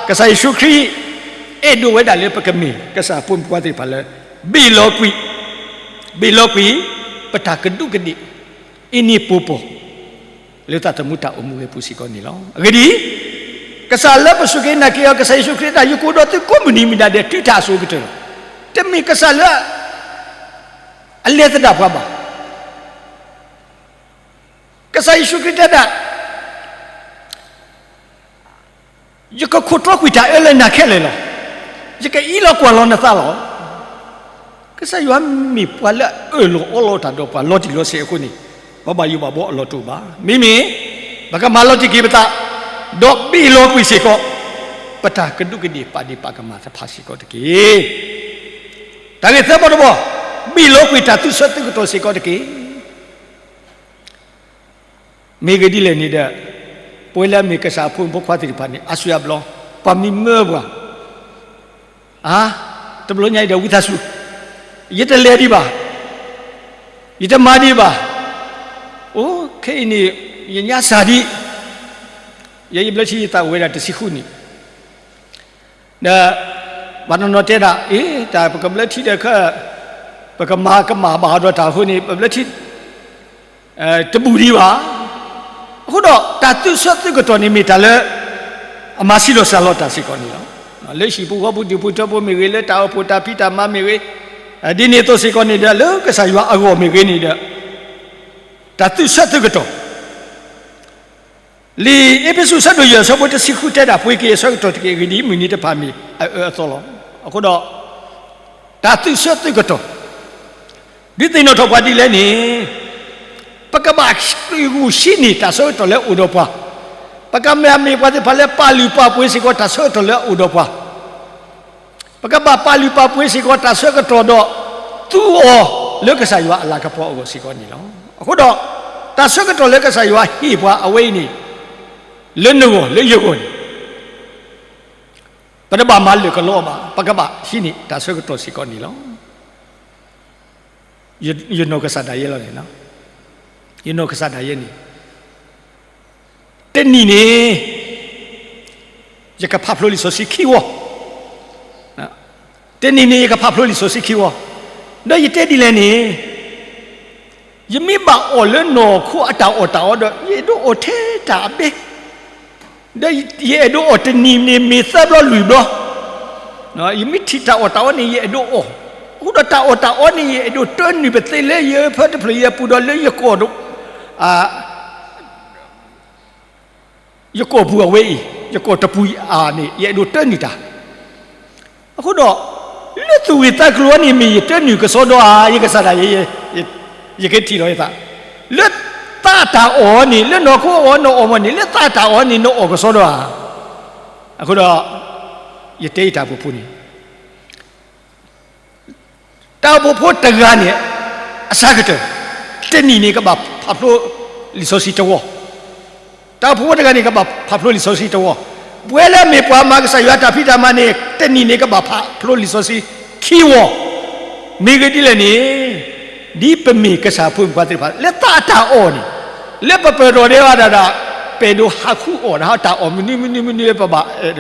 ကစၢ်ယ့ၣ်ၡူးခရံာ် အဲၣ်ဒိးဝဲဒၣ်လၢပကမ့ၢ် ကစၢ်အဖိမုၣ်ဖိခွါသ့ၣ်တဖၣ်လၢ ဘ့ၣ်လီၤကွံာ်, ဘ့ၣ်လီၤကွံာ် ပတၢ်ကဒူးကဒ့ၣ် အံးန့ၢ်ပီၢ်ပီၢ် လၢသးသမူတၢ်အိၣ်မူအဂ့ၢ်အပူၤစ့ၢ်ကီးန့ၣ်လီၤ. အဂ့ၢ်ဒ်အံၤ, ကစၢ်လၢပစူၢ်က့ၤနာ်က့ၤအီၤ ကစၢ်ယ့ၣ်ၡူးခရံာ်တၢ် ယကိးဒီးသုကိးမုၢ်နံၤမုၢ်နၤဒဲး တုၤတၢ်အစိၤကတၢၢ်လီၤ. တမ့ၢ်ကစၢ်လၢ အလဲၤသဒၣ်ပှၤဘၣ်. ကစၢ်ယ့ၣ်ၡူးခရံာ်တဲဒၣ် ယကခိးတြီကွံာ်တၢ်အၢလၢနၤခဲလၢာ်လီၤ. ယကအံးလီၤကွၢ်လီၤနသးလီၤ. ကစၢ်ယွၤမ့ၢ်ပှၤလၢအအၢၣ်လီၤအီလီၤတၢ်ဒီးပှၤလီၤတံၢ်လီၤဆဲးအဃိန့ၣ်, ပဘၣ်ယိၣ်ဘၣ်ဘှီအလီၢ်တအိၣ်ဘၣ်. မ့မ့ၢ် ပကမၤလီၤတံၢ်က့ၤပသး, ဒီးဘ့ၣ်လီၤကွံာ်စ့ၢ်ကီး ပတၢ်ကဒူးကဒ့ၣ်ပာ်ဒ့ၣ်ပာ်ကမၣ်တဖၣ်စ့ၢ်ကီးတက့ၢ်. တၢ်ဂ့ၢ်သၢဘီတဘီ, ဘ့ၣ်လီၤကွံာ်တၢ်သုးဆၢသုးကတီၢ်စ့ၢ်ကီးတက့ၢ်. မ့ၢ်ဂ့ၢ်ဒ်လဲၣ်န့ၣ်ဒီး, ပဝဲလၢအမ့ၢ်ကစၢ်အဖိမုၣ်ဖိခွါသ့ၣ်တဖၣ်န့ၣ် အါစုအါဘျီ, ပှၤမံမၢပှၤ, အါ, တဘျီညါအံၤဒီးဝံသးစူၤ, ယတလဲၤဒံးဘၣ်, ယတမၤဒံးဘၣ်, အိၣ်ခဲအံၤန့ၣ် ယညါစၢ်ဒံး, ယဲယဘျၢထံယသးအိၣ်ဝဲဒၣ်တဆံဃုနံၣ် ဒီး ပှၤတနီၤတဲဒၣ် အ့ တၢ်ပကဘျၢထံဒီးခဲ, ပကမၤကမၣ်ဘၣ်ဒီးတၢ်အဃိန့ၣ် ပဘျၢထံ တဘူၣ်ဒံးဘၣ်. အဃိဒီး တၢ်သုးဆၢသုးကတီၢ်န့ၣ်မ့ၢ်တၢ်လၢ အမၤဆံးလီၤစှၤလီၤတၢ်စ့ၢ်ကီးန့ၣ်လီၤ. လၢဟံၣ်ပူၤဃီပူၤ ဒူၣ်ဖိထၢဖိမ့ၢ်ဂ့ၤ, လၢတၢ်အိၣ်ဖှိၣ်တၢ်ဖံးတၢ်မၤမ့ၢ်ဂ့ၤ, ဒ်န့ၣ်အသိးစ့ၢ်ကီးန့ၣ်ဒီး လၢကစၢ်ယွၤအဂီၢ်မ့ၢ်ဂ့ၤန့ၣ်ဒီး တၢ်သုးဆၢသုးကတီၢ် လံာ်အ့းဖ့းစူး အဆၢဒိၣ်ယဲၢ် အဆၢဖိတဆံဃုတဲဒၣ် ပှ့ၤက့ၤအဆၢကတီၢ်တက့ၢ်. အဂ့ၢ်ဒ်အံၤ, မုၢ်နံၤတဖၣ်မ့ၢ်အအၢအသီလီၤ. အဃိဒီး တၢ်သုးဆၢသုးကတီၢ် ဒုးသ့ၣ်နီၣ်ထီၣ်ပှၤဒ်လဲၣ်န့ၣ်, ပကဘၣ်ဂုာ်ဟံးန့ၢ်တၢ်ဆၢကတီၢ်လၢအအိၣ်ဒီးပှၤ, ပကမ့ၢ်မ့ၢ်ပှၤသ့ၣ်တဖၣ်လၢပာ်လုၢ်ပာ်ပှ့ၤစ့ၢ်ကီးတၢ်ဆၢကတီၢ်လၢအအိၣ်ဒီးပှၤ ပကဘၣ်ပာ်လုၢ်ပာ်ပှ့ၤစ့ၢ်ကီးတၢ်ဆၢကတီၢ်ဒီး သူအီၤလၢကစၢ်ယွၤအလၤကပီၤအဂီၢ်စ့ၢ်ကီးန့ၣ်လီၤ. အဃိဒီး တၢ်ဆၢကတီၢ်လၢကစၢ်ယွၤဟ့ၣ်ပှၤအဝဲအံၤန့ၣ် လၢနဂီၢ်လၢယဂီၢ်န့ၣ် ပတဘၣ်မၤလၢာ်ကလီဘၣ်, ပကဘၣ်ဟံးန့ၢ်တၢ်ဆၢကတီၢ်စ့ၢ်ကီးန့ၣ်လီၤ. ယနီၢ်ကစၢ်ဒၣ်ယဲလီၤန့ၣ်, ယနီၢ်ကစၢ်ဒၣ်ယဲန့ၣ် တနံၤန့ၣ် ယကဖးဖျိလံာ်စီဆှံခံဝီ, တနံၤန့ၣ် ယကဖးဖျိလံာ်စီဆှံခံဝီ, ဒီးယတဲဒ်လဲၣ်န့ၣ် ယမ့ၢ်ဘၣ်အီၣ်လၢနီၢ်ခိအတၢ်အီၣ်တၢ်အီဒီး ယအဲၣ်ဒိးအီၣ်ထဲတၢ်အဘဲ, ဒီးယအဲၣ်ဒိးအီၣ်တနံၤန့ၣ်မ့ၢ်သၢဘျီလွံၢ်ဘျီ, ယမ့ၢ်ထံၣ်တၢ်အီၣ်တၢ်အီန့ၣ် ယအဲၣ်ဒိးအီၣ်, အဃိဒီးတၢ်အီၣ်တၢ်အီန့ၣ် ယအဲၣ်ဒိးတၢနုာ်ပသ့လၢယဖၢတဖျၢၣ်အံၤအပူၤဒီးလၢယကီၢ် ယကီၢ်ပူၤအဝဲအံၤ, ယကီၢ်တပူၤအံၤန့ၣ် ယအဲၣ်ဒိးတၢနုာ်တၢ်, အဃိဒီး လၢသူၣ်ဂ့ၢ်သးကျိၤအံၤန့ၣ် မ့ၢ်ယတၢနုာ်ကစီဒီဧါ, ယကစၢ်ဒၣ်ယဲ, ယကထံၣ်လီၤယသး, လၢသးတၢ်အီၣ်န့ၣ် လၢနီၢ်ခိအီၣ်နအီၣ်မ့ၢ်န့ၣ် လၢသးတၢ်အီၣ်န့ၣ် နအီၣ်ကစီဒီဧါ, အဃိဒီး ယတဲယတၢ်အိၣ်ဖှိၣ်ဖိန့ၣ် တၢ်အိၣ်ဖှိၣ်ဖိတဂၤန့ၣ် အဆၢကတၢၢ် တနံၤန့ၣ် ကဘၣ်ဖးဖျိလံာ်စီဆှံတဝီ, တၢ်အိၣ်ဖှိၣ်ဖိတဂၤန့ၣ် ကဘၣ်ဖးဖျိလံာ်စီဆှံတဝီ, ပဝဲလၢအမ့ၢ်ပှၤမၤကစၢ်ယွၤတၢ်ဖံးတၢ်မၤန့ၣ် တနံၣ်န့ၣ်ကဘၣ်ဖးဖျိလံာ်စီဆှံခံဝီၤ, မ့ၢ်ဂ့ၢ်ဒ်လဲၣ်န့ၣ်, ဒ်ပမ့ၢ်ကစၢ်ဖိမုၣ်ဖိခွါသ့ၣ်တဖၣ် လၢသးအတၢ်အီၣ်န့ၣ်, လၢပပၢၢ်ထီၣ်ဒံးဘၣ်ဒၣ်ဒၣ်, ပအဲၣ်ဒိးဟးဃုအီၣ်ဒၣ်တၢ်အီၣ်မနုၤမနုၤမနုၤလၢပဘၣ်,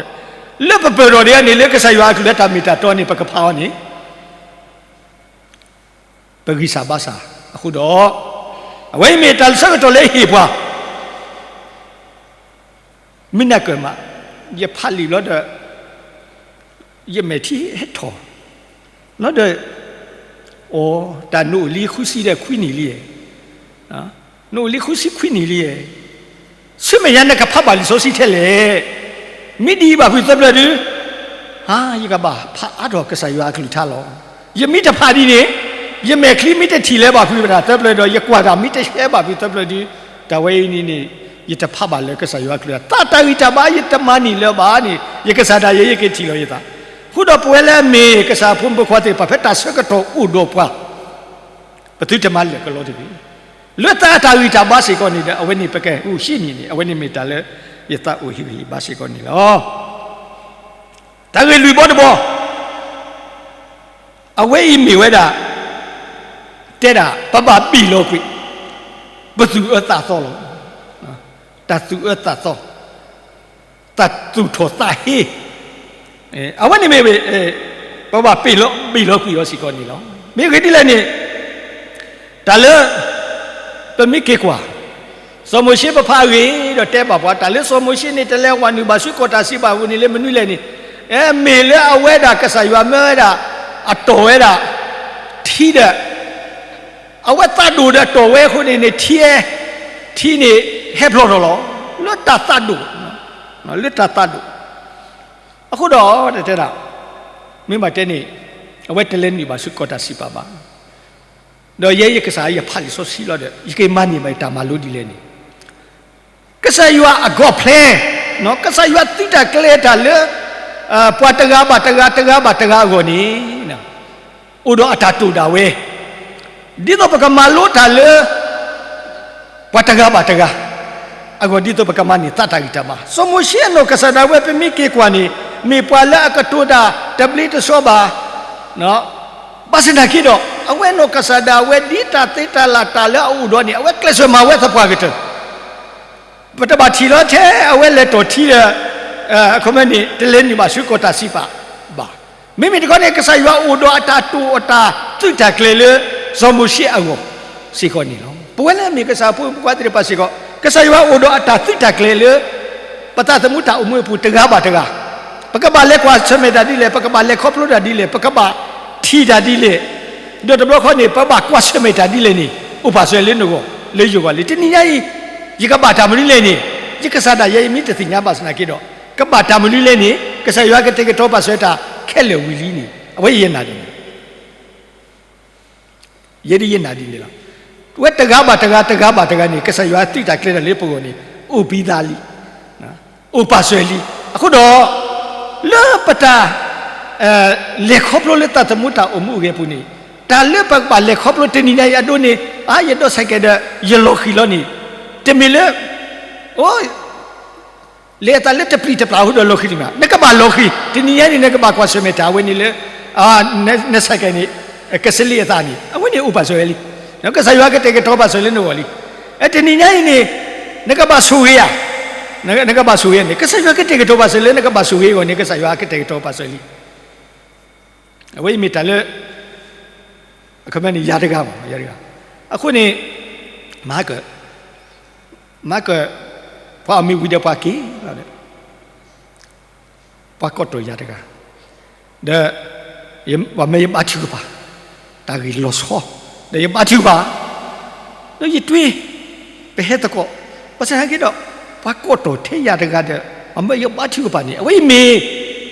လၢပပၢၢ်ထီၣ်ဒံးန့ၣ် လၢကစၢ်ယွၤအကလုၢ်လၢတၢ်မ့ၢ်တၢ်တီန့ၣ် ပကဖးအီၤန့ၣ် ပဂံၢ်စၢ်ဘါစၢ်အဃိဒီး, အဝဲအံၤမ့ၢ်တၢ်ဆၢကတီၢ်လၢအဟ့ၣ်ပှၤ, မုၢ်နၤကၢၢ်မး, ယဖးလံာ်ဘျီဒီး, ယမဲာ်ထံဟဲထီၣ်, ဘျီဒီး, အိၣ်တၢ်နအိၣ်လံဃုဆံဒီးခွံနံၣ်လံ, နအိၣ်လံဃုဆံခွံနံၣ်လံ, ဆူမဲာ်ညါနကဖးဘၣ်လံာ်စီဆှံထဲလဲၣ်, မ့ၢ်ဒ်အံၤဘၣ်ဖုးသၢဖျၢၣ်ဒု, ဟါ ယကဘၣ်ဖးအါထီၣ်ကစၢ်ယွၤအကလုၢ်ကထါလီၤ. ယမ့ၢ်တဖးဒ်န့ၣ်, ယမဲာ်ချံမ့ၢ်တထံၣ်လၢၤဘၣ်ဖုးဝဲဒၣ်သၢဖျၢၣ်ဒီး ယကွၢ်တၢ်မ့ၢ်တဟဲဘၣ်ဖုးသၢဖျၢၣ်ဒု, တၢ်ဝဲအံၤန့ၣ်န့ၣ်, ယတဖးဘၣ်လၢကစၢ်ယွၤအကလုၢ်, သးတၢ်ဂံၢ်တၢ်ဘါ ယတမၤန့ၢ်လၢၤဘၣ်န့ၣ် ယကစၢ်ဒၣ်ယဲ ယကထံၣ်လီၤယသး, အဃိဒီးပဝဲလၢအမ့ၢ်ကစၢ်ဖိမုၣ်ဖိခွါသ့ၣ်တဖၣ် ဖဲတၢ်ဆၢကတီၢ်အိၣ်ဒီးပှၤ ပသုတမၤလၢာ်ကလီတဂ့ၤ, လၢသးအတၢ်ဂံၢ်တၢ်ဘါစ့ၢ်ကီးန့ၣ်ဒီး အဝဲန့ၣ်ပကအိၣ်ဟံးန့ၢ်န့ၣ် အဝဲန့ၣ်မ့ၢ်တၢ်လၢ ယသးအိၣ်ဟ့ၣ်ဂံၢ်ဟ့ၣ်ဘါစ့ၢ်ကီးန့ၣ်လီၤ. တၢ်ဂ့ၢ်လွံၢ်ဘီတဘီ အဝဲအံၤမ့ၢ်ဝဲဒၣ်, တဲဒၣ် ပဘၣ်ဘ့ၣ်လီၤကွံာ်, ပသူၣ်အၢသးသီလီၤ. တၢ်သူၣ်အၢသးသီ, တၢ်သူၣ်ထီၣ်သးဟ့, အဝဲန့ၣ်မ့ၢ်, ပဘၣ်ဘ့ၣ်လီၤကွံာ်အီၤစ့ၢ်ကီးန့ၣ်လီၤ. မ့ၢ်ဂ့ၢ်ဒ်လဲၣ်န့ၣ်, တၢ်လၢ ပမ့ၢ်က့ၤကွၢ် စီၤမိၤၡ့ပဖးအဂ့ၢ်ဒီးတဲဘၣ်ပှၤ တၢ်လၢစီၤမိၤၡ့န့ၣ် တလဲၤဝးနုာ်ဘၣ်ဆူကီၢ်တၢ်စံးပာ်ပူၤန့ၣ်လၢမနုၤလဲၣ်န့ၣ်, မ့ၢ်လၢအဝဲဒၣ်ကစၢ်ယွၤမၢဝဲဒၣ်, အတီၢ်ဝဲဒၣ်, ထံဒီး, အဝဲသးဒိၣ်ဒီးအတီၢ်ဝဲအဃိန့ၣ်န့ၣ် ထံ, ထံန့ၣ်, ဟဲဖျိးထီၣ်လီၤ, လၢတၢ်သးဒိၣ်, လၢတၢ်သးဒိၣ်, အဃိဒီးတဲဒၣ်, မ့ၢ်ဘၣ်တဲန့ၣ်, အဝဲတလဲၤနုာ်ဘၣ်ဆူကီၢ်တၢ်စံးပာ်ဘၣ် ဒီးယဲယကစၢ်ယဖးလံာ်စီဆှံလီၤဒီး ယကမၤန့ၢ်ဘၣ်တၢ်မၤလိဒ်လဲၣ်န့ၣ်, ကစၢ်ယွၤအဂီၢ်ဖျဲ, ကစၢ်ယွၤသုးတၢ်ကျဲၤတၢ်လၢ, ပှၤတဂၤဘၣ်တဂၤ တဂၤဘၣ်တဂၤအဂီၢ်န့ၣ်, အိၣ်ဒီးအတၢ်တိာ်ဒၣ်ဝဲ, ဒ်သိးပကမၤလိတၢ်လၢ ပှၤတဂၤဘၣ်တဂၤ, အဂီၢ်ဒ်သိးပကမၤန့ၢ်သးတၢ်ဂံၢ်တၢ်ဘါ, စီၤမိၤၡ့အနီၢ်ကစၢ်ဒၣ်ဝဲပမ့ၢ်က့ၤကွၢ်န့ၣ်, မ့ၢ်ပှၤလၢအကတိၤတၢ်တဘျ့တဆှီဘၣ်, ဘၣ်ဆၣ်သနာ်က့ဒီး, အဝဲနီၢ်ကစၢ်ဒၣ်ဝဲဒ်တၢ်သ့တၢ်လၢ်တၢ်လၢအအိၣ်ဒီးန့ၣ် အဝဲကျဲးစၢးမၤဝဲသပှၢ်ကတၢၢ် ပတဘၣ်ထံၣ်လီၤထဲအဝဲလဲၤတီၢ်ထံဒီး, အခီပညီန့ၣ် တလဲၤနုာ်ဘၣ်ဆူကီၢ်တၢ်စံးပာ်ဘၣ်. မ့မ့ၢ်တခီန့ၣ် ကစၢ်ယွၤအိၣ်ဒီးအတၢ်တိာ်အတၢ်သုးတၢ်ကျဲၤလၢ စီၤမိၤၡ့အဂီၢ်စ့ၢ်ကီးန့ၣ်လီၤ. ပဝဲလၢအမ့ၢ်ကစၢ်ဖိမုၣ်ဖိခွါသ့ၣ်တဖၣ်စ့ၢ်ကီး, ကစၢ်ယွၤအိၣ်ဒီးအတၢ်သုးတၢ်ကျဲၤလၢ ပသးသမူတၢ်အိၣ်မူအပူၤတဂၤဘၣ်တဂၤ, ပကဘၣ်လဲၤကွၢ်ဆၢၣ်မဲာ်တၢ်ဒ်လဲၣ်, ပကဘၣ်လဲၤခီဖျိတၢ်ဒ်လဲၣ်, ပကဘၣ်ထံၣ်တၢ်ဒ်လဲၣ်, ဒီးတဘျီဃီန့ၣ် ပဘၣ်ကွၢ်ဆၢၣ်မဲာ်တၢ်ဒ်လဲၣ်န့ၣ် အိၣ်ပာ်စၢၤလၢနဂီၢ်, လၢယဂီၢ်လံ. တနံၤညါအံၤ, ယကဘၣ်တၢ်မနုၤလဲၣ်န့ၣ်, ယကစၢ်ဒၣ်ယဲအံၤမ့ၢ်တသ့ၣ်ညါဘၣ်ဆၣ်သနာ်က့ဒီး, ကဘၣ်တၢ်မနုၤလဲၣ်န့ၣ် ကစၢ်ယွၤကတဲာ်ကတီၤပာ်စၢၤတၢ်ခဲလၢာ်ဝံၤလံန့ၣ် အဝဲယဲနာ်ဒ်န့ၣ် ယဲဒ်ယဲနာ်ဒ်န့ၣ်လီၤ. ဝဲတဂၤဘၣ်တဂၤ တဂၤဘၣ်တဂၤန့ၣ် ကစၢ်ယွၤသုးတၢ်ကျဲၤတၢ်လၢပဂီၢ်န့ၣ် အိၣ်ပသးလံ, အိၣ်ပာ်စၢၤလံ. အဃိဒီး, လၢပတၢ် လဲၤခီဖျိလၢသးသမူတၢ်အိၣ်မူအဂ့ၢ်အပူၤန့ၣ်, တၢ်လၢပကဘၣ်လဲၤခီဖျိတနံၤညါအံၤအဒိန့ၣ်, အါ ယဒိးဆဲးကဲးဒီး ယလီၤဃံၤလီၤန့ၣ်, တမ့ၢ်လၢ အိၣ် လဲၤအသးလၢတပျံၤတပျၢ်အဃိဒီးလီၤဃံၤတမ့ၢ်, နကဘၣ်လီၤဃံၤ, တနံၤညါန့ၣ် နကဘၣ်ကွၢ်ဆၢၣ်မဲာ်တၢ်ဝဲန့ၣ်လၢ နဆဲးကဲးန့ၣ် ကစလ့အသးန့ၣ် အဝဲန့ၣ်အိၣ်ပာ်စၢၤဝဲလံ. ကစၢ်ယွၤကတဲာ်ကတီၤပာ်စၢၤလၢနဂီၢ်လံ. တနံၤညါအံၤန့ၣ် နကဘၣ်ဆိၣ်ဂ့ၤဧါ, နကဘၣ်ဆိၣ်ဂ့ၤန့ၣ် ကစၢ်ယွၤကတဲာ်ကတီၤပာ်စၢၤလၢနကဘၣ်ဆိၣ်ဂ့ၤအဂီၢ်န့ၣ် ကစၢ်ယွၤကတဲာ်ကတီၤပာ်စၢၤလံ. အဝဲအံၤမ့ၢ်တၢ်လၢ အခီပညီန့ၣ် ယၤတဂၤမ့ၢ် ယၤတဂၤ, အဃိန့ၣ် မၤကၢၢ်, မၤကၢၢ်, ပှၤအီၣ်မ့ၤဝံၤဒီးပှၤက့ၤလီၤဒီး ပှၤကိးတီၢ်ယၤတဂၤ, ဒီး ပှၤမၢယဘါထုကဖၣ်, တၢ်ဂ့ၢ်လီၤဆီ, ဒီးယဘါထုကဖၣ်, ဒီးယတွ့, ပဟဲသကိး, ဘၣ်ဆၣ်သနာ်က့ဒီး ပှၤကိးတီၢ်ထဲယၤတဂၤဒီး ပှၤမၢယဘါထုကဖၣ်န့ၣ် အဝဲအံၤမ့ၢ်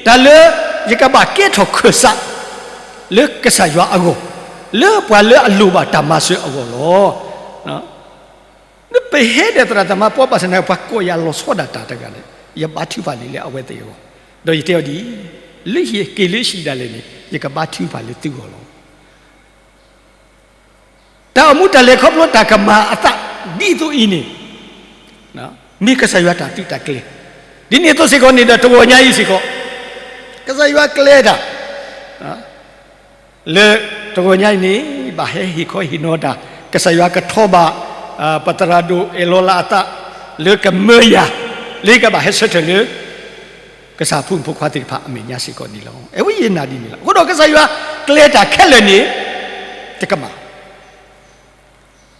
တၢ်လၢ ယကဘၣ်ကဲထီၣ်ခၢၣ်စး လၢကစၢ်ယွၤအဂီၢ်, လၢပှၤလၢအလိၣ်ဘၣ်တၢ်မၤစၢၤအဂီၢ်လီၤ. ပဟဲဒီးသရၣ်သမါပှၤ ဘၣ်ဆၣ်သနာ်က့ ပှၤကိးယၤလီၤဆီဒၣ်တၢ်တဂၤန့ၣ် ယဘါထုကဖၣ်လံလၢအဝဲသ့ၣ်အဂီၢ်, ဒီးယတဲအီၤဒ်အံၤ, လၢယက့ၤလၢဟံၣ်ဒၣ်လဲာ်န့ၣ် ယကဘါထုကဖၣ်လၢသုဂီၢ်လီၤ. တၢ်အိၣ်မူတၢ်လဲၤခီဖျိတၢ်ကမၤအသးဒ်သိးအံၤန့ၣ် မ့ၢ်ကစၢ်ယွၤတၢ်သုးတၢ်ကျဲၤ, ဒ်န့ၣ်အသိးစ့ၢ်ကီးန့ၣ်ဒီး တဂီၤညါအံၤစ့ၢ်ကီး ကစၢ်ယွၤကျဲၤတၢ် လၢတဂီၤညါအံၤန့ၣ် ဘၣ်ဟဲဟ့ၣ်ခီဟ့ၣ်နီၤတၢ်, ကစၢ်ယွၤကထီၣ်ဘၣ် ပသရၣ်ဒိၣ်အဲၣ်လီၤလးအသး လၢကမၢယၤ လၢကဘၣ်ဟဲဆၢထၢၣ်လၢ ကစၢ်ဖိမုၣ်ဖိခွါသ့ၣ်တဖၣ်အမဲာ်ညါစ့ၢ်ကီးန့ၣ်လီၤ. အဝဲယနာ်ဒ်န့ၣ်လီၤ. အဃိဒီးကစၢ်ယွၤကျဲၤတၢ်ခဲလၢာ်န့ၣ် တကမၣ်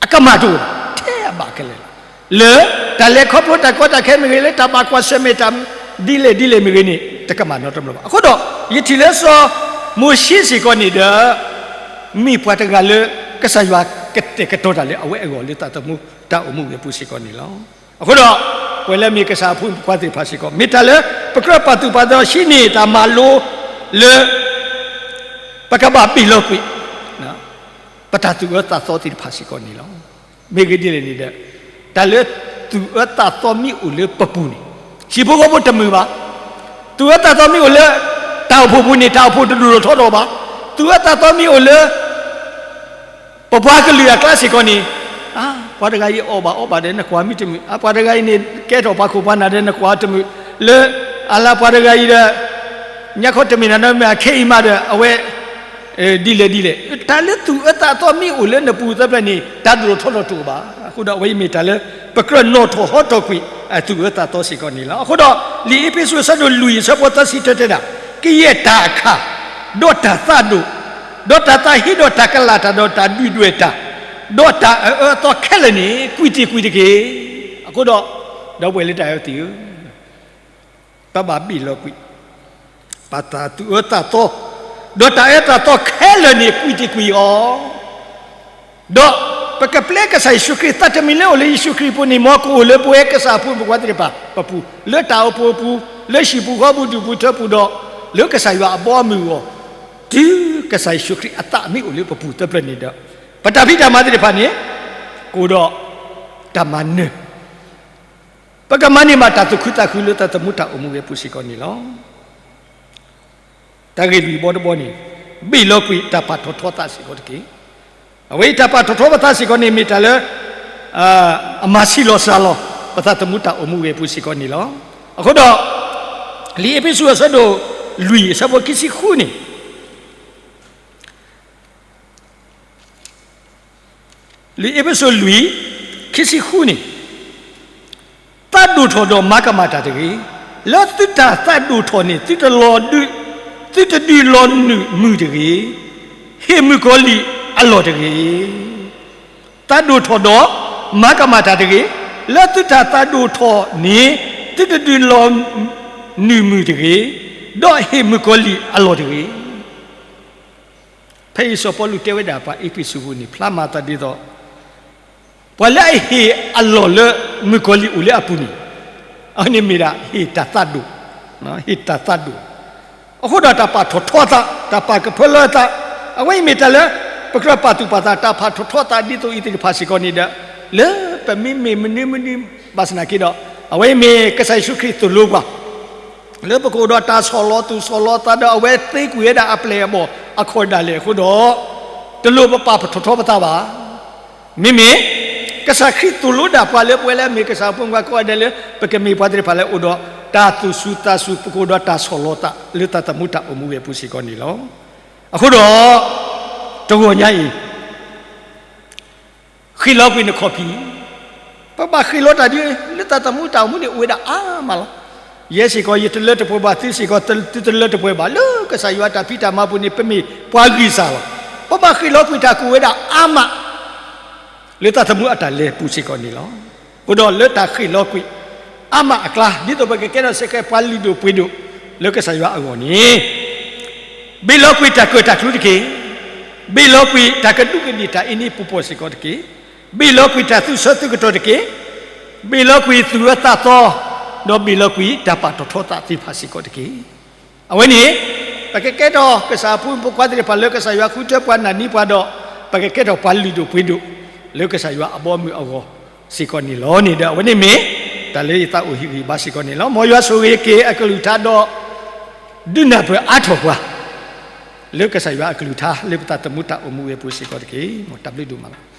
အကမၣ်တအိၣ်ဘၣ်, ထဲအဘၣ်ခဲလၢာ်လီၤ. လၢတၢ်လဲၤခီဖျိတၢ်ကီတၢ်ခဲမ့ၢ်ဂ့ၤ, လၢတၢ်ဘၣ်ကွၢ်ဆၢၣ်မဲာ်တၢ်ဒ်လဲၣ်ဒ်လဲၣ်မ့ၢ်ဂ့ၤန့ၣ် တကမၣ်နီတဘျီဘၣ်. အဃိဒီး ယထံၣ်လၢစီၤမိၤၡ့စ့ၢ်ကီးန့ၣ်ဒီး မ့ၢ်ပှၤတဂၤလၢကစၢ်ယွၤကတဲာ်ကတီၤတၢ်လၢအဝဲအဂီၢ်လၢတၢ်သမူတၢ်အိၣ်မူဝဲအပူၤစ့ၢ်ကီးန့ၣ်လီၤ. အဃိဒီး ပဝဲလၢမ့ၢ်ကစၢ်အဖိမုၣ်ဖိခွါသ့ၣ်တဖၣ်စ့ၢ်ကီး မ့ၢ်တၢ်လၢပကြၢးပာ်သူၣ်ပာ်သးဟံးန့ၢ်တၢ်မၤလိလၢ ပကဘၣ်ဘ့ၣ်လီၤကွံာ် ပတၢ်သူၣ်အၢသးသီသ့ၣ်တဖၣ်စ့ၢ်ကီးန့ၣ်လီၤ. မ့ၢ်ဂ့ၢ်ဒ်လဲၣ်န့ၣ်ဒီး တၢ်လၢသူၣ်အၢသးသီမ့ၢ်အိၣ်လၢပပူၤန့ၣ် ဟံၣ်ဖိဃီဖိတမုာ်ဘၣ်. သူၣ်အၢသးသီမ့ၢ်အိၣ်လၢ တၢ်အိၣ်ဖှိၣ်ပူၤန့ၣ် တၢ်အိၣ်ဖှိၣ်တဒိၣ်ထီၣ်ထီထီၣ်ဘၣ်. သူၣ်အၢသးသီမ့ၢ်အိၣ်လၢ ပပှၤကလုာ်အကျါစ့ၢ်ကီးန့ၣ် ပှၤတဂၤအံၤအီၣ်ဘၣ်အီဘၣ်ဒီး နကွၢ်မ့ၢ်တမုာ်, ပှၤတဂၤအံၤန့ၣ် ကဲထီၣ်ပှၤခိၣ်ပှၤနၢ်ဒီး နကွၢ်တမုာ်, လၢအလၤပှၤတဂၤအံၤဒီး ညါခီတမ့ၢ်နၤနီတမံၤ ခဲအံၤမးဒီး အဝဲ ဒ်လဲၣ်ဒ်လဲၣ်. တၢ်လၢသူၣ်အၢသးသီမ့ၢ်အိၣ်လၢနပူၤသၢဖျၢၣ်န့ၣ် တၢ်ဒိၣ်ထီၣ်ထီထီၣ်တအိၣ်ဘၣ်. အဃိဒီးအဝဲအံၤမ့ၢ်တၢ်လၢ ပကြၢးနီၣ်ထီၣ်ဟီထီၣ်ကွံာ် သူၣ်အၢသးသီစ့ၢ်ကီးန့ၣ်လီၤ. အဃိဒီး လံာ်အ့းဖ့းစူးအဆၢဒိၣ်လွံၢ်အဆၢဖိသၢဆံတၢတဲဒၣ်, ကယဲၢ်တၢ်အခၣ်, ဒီးတၢ်သးဒိၣ်, ဒီးတၢ်သးဟ့ဒီးတၢ်ကလၢ်တၢ်ဒီးတၢ်ဒုၣ်ဒွဲၣ်တၢ်, ဒီးတၢ်အၢအၢအသီခဲလၢာ်န့ၣ် ကွံာ်တ့ၢ်ကွံာ်တက့ၢ်. အဃိဒီး ဒီပုၢ်ဝဲၢ်လၢတၢ်အဲၣ်သ့ၣ်ဧၢ, ပဘၣ်ဘ့ၣ်လီၤကွံာ် ပတၢ်သူၣ်အၢသးသီ, ဒီးတၢ်အၢသးသီခဲလၢာ်န့ၣ် ကွံာ်တ့ၢ်ကွံာ်အီၤ, ဒီးပကပျဲကစၢ်ယ့ၣ်ၡူးခရံာ် သးတမံၤလၢအိၣ်လၢယ့ၣ်ၡူးခရံာ်အပူၤန့ၣ် မ်ကအိၣ်လၢပဝဲကစၢ်အဖိမုၣ်ဖိခွါသ့ၣ်တဖၣ်ပပူၤ, လၢတၢ်အိၣ်ဖှိၣ်အပူၤ, လၢဟံၣ်ပူၤဃီပူၤ ဒူၣ်ပူၤထၢပူၤဒီး လၢကစၢ်ယွၤအဘီအမုၢ်အဂီၢ်, တုၤကစၢ်ယ့ၣ်ၡူးခရံာ်အသးမ့ၢ်အိၣ်လၢပပူၤသၢဖျၢၣ်န့ၣ်ဒီး ပတၢ်ဖံးတၢ်မၤသ့ၣ်တဖၣ်န့ၣ် ကအိၣ်ဒီးတၢ်မၤနၢၤ ပကမၤန့ၢ်ဘၣ်တၢ်သူၣ်ခုသးခုလၢတၢ်သမူတၢ်အိၣ်မူဝဲအပူၤစ့ၢ်ကီးန့ၣ်လီၤ. တၢ်ဂ့ၢ်လွံၢ်ဘီတဘီန့ၣ် ဘ့ၣ်လီၤကွံာ်တၢ်ပာ်ထီၣ်ထီသးစ့ၢ်ကီးတက့ၢ်. အဝဲအံၤတၢ်ပာ်ထီၣ်ထီပသးစ့ၢ်ကီးန့ၣ် မ့ၢ်တၢ်လၢ အမၤဆံးလီၤစှၤလီၤ ပသးသမူတၢ်အိၣ်မူဝဲအပူၤစ့ၢ်ကီးန့ၣ်လီၤ. အဃိဒီး လံာ်အ့းဖ့းစူးအဆၢဒိၣ်လွံၢ်အဆၢဖိခံဆံဃုန့ၣ် လံာ်အ့းဖ့းစူးလွံၢ် ခံဆံဃုန့ၣ်, သးဒိၣ်ထီၣ်ဒီးမၤကမၣ်တၢ်တဂ့ၤ. လၢသုတၢ်သးဒိၣ်ထီၣ်န့ၣ် သုတလီၤဒုး, သုတဒုးလီၤနုာ်မုာ်တဂ့ၤ. ဟ့ၣ်မုၣ်ကီၤလံၢ်အလီၢ်တဂ့ၤ. သးဒိၣ်ထီၣ်ဒီးမၤကမၣ်တၢ်တဂ့ၤ. လၢသုတၢ်သးဒိၣ်ထီၣ်န့ၣ် သုတဒုးလီၤနုာ်မုာ်တဂ့ၤ, ဒီးဟ့ၣ်မုၣ်ကီၤလံၢ်အလီၢ်တဂ့ၤ. ဖဲအံၤစီၤပီလူးတဲဝဲဒၣ်ပှၤအ့းဖ့းစူးဖိန့ၣ် ဖျါမၤသးဒ်သိး ပှၤလၢအဟ့ၣ်အလီၢ်လၢမုၣ်ကီၤလံၢ်အိၣ်လၢအပူၤန့ၣ် အန့ၣ်မ့ၢ်ဒၣ်ဟ့ၣ်တၢ်သးဒိၣ်, ဟ့ၣ်တၢ်သးဒိၣ်. အဃိဒီးတၢ်ပာ်ထီၣ်ထီသး, တၢ်ပာ်ကဖၢလၢသး, အဝဲအံၤမ့ၢ်တၢ်လၢ ပကြၢးပာ်သူၣ်ပာ်သး တၢ်ပာ်ထီၣ်ထီသးဒ်သိးအံၤသ့ၣ်တဖၣ်စ့ၢ်ကီးန့ၣ်ဒီး လၢပမ့မ့ၢ်မနုၤမနုၤဘၣ်ဆၣ်သနာ်က့ဒီး အဝဲအံၤမ့ၢ်ကစၢ်ယ့ၣ်ၡူးခရံာ်သိၣ်လိပှၤ လၢပကအိၣ်ဒီးတၢ်ဆီၣ်လီၤသူၣ်ဆီၣ်လီၤသးဒီး အဝဲသ့ကွံာ်ဝဲဒၣ်အပျဲၢ်အဘီၣ်အခီၣ်ဒၣ်လဲာ်အဃိဒီး တလိၣ်ပပာ်ထီၣ်ထီပသးဘၣ်. မ့မ့ၢ် ကစၢ်ခရံာ်သိၣ်လိဒၣ်ပှၤလၢပဝဲလၢအမ့ၢ်ကစၢ်အဖိမုၣ်ဖိခွါကိးဂၤဒဲးလၢ ပကမ့ၢ်ပှၤသ့ၣ်တဖၣ်လၢအိၣ်ဒီးတၢ်သူၣ်စူၤသးစူၤ ပကအိၣ်ဒီးတၢ်ဆီၣ်လီၤသးလၢတၢ်သမူတၢ်အိၣ်မူဝဲအပူၤစ့ၢ်ကီးန့ၣ်လီၤ. အဃိဒီး တဂီၤညါအံၤ ဃ့ၢ်လီၤကွံာ်နခီၣ်ဖံး, ပဘၣ်ဃ့ၢ်လီၤတၢ်ဒ် လၢတၢ်သမူတၢ်အိၣ်မူန့ၣ် အိၣ်ဝဲဒၣ်အါမးလီၤ. ယဲစ့ၢ်ကီး ယတလၢတပှဲၤဘၣ်, သုစ့ၢ်ကီး သုတလၢတပှဲၤဘၣ်. လၢကစၢ်ယွၤတၢ်ဖံးတၢ်မၤပူၤန့ၣ် ပမ့ၢ်ပှၤဂံၢ်စၢ်လီၤ. ပဘၣ်ဃ့ၢ်လီၤကွံာ်တၢ်ကအိၣ်ဝဲဒၣ်အါမး လၢတၢ်သမူအတၢ်လဲၤပူၤစ့ၢ်ကီးန့ၣ်လီၤ. အဃိဒီးလၢတၢ်ဃ့ၢ်လီၤကွံာ်အါမးအကျါ ဒ်သိးပကကဲထီၣ်စ့ၢ်ကီးပှၤလုၢ်ဒိၣ်ပှ့ၤဒိၣ်လၢကစၢ်ယွၤအဂီၢ်န့ၣ် ဘ့ၣ်လီၤကွံာ်တၢ်ကၢၣ်တၢ်ကျူတက့ၢ်. ဘ့ၣ်လီၤကွံာ်တၢ်ကဒူးကဒ့ၣ်တၢ်အ့န့ပူၤပှီၢ်စ့ၢ်ကီးတက့ၢ်. ဘ့ၣ်လီၤကွံာ်တၢ်သူၣ်ဆၢသုးကတီၢ်တက့ၢ်. ဘ့ၣ်လီၤကွံာ်သူၣ်အၢသးသီ, ဒီးဘ့ၣ်လီၤကွံာ်တၢ်ပာ်ထီၣ်ထီသးသ့ၣ်တဖၣ်စ့ၢ်ကီးတက့ၢ်. အဝဲန့ၣ် ပကကဲထီၣ်ကစၢ်အဖိမုၣ်ဖိခွါသ့ၣ်တဖၣ်လၢကစၢ်ယွၤဃုထၢပှၤနာ်န့ၢ်ပှၤဒီး ပကကဲထီၣ်ပှၤလုၢ်ဒိၣ်ပှ့ၤဒိၣ် လၢကစၢ်ယွၤအဘီအမုၢ်အဂီၢ်စ့ၢ်ကီးန့ၣ်လီၤန့ၣ်ဒီး အဝဲန့ၣ်မ့ၢ်တၢ်လၢယသးအိၣ်ဟ့ၣ်ဂံၢ်ဘါစ့ၢ်ကီးန့ၣ်လီၤ. မ်ယွၤဆိၣ်ဂ့ၤက့ၤအကလုၢ်ကထါဒီး ဒုးနၢ်ပၢၢ်အါထီၣ်ပှၤ လၢကစၢ်ယွၤအကလုၢ်ကထါလၢပသးသမူတၢ်အိၣ်မူဝဲအပူၤစ့ၢ်ကီးတက့ၢ်. မ်တၢ်ဘျုးဒိၣ်မးလီၤ.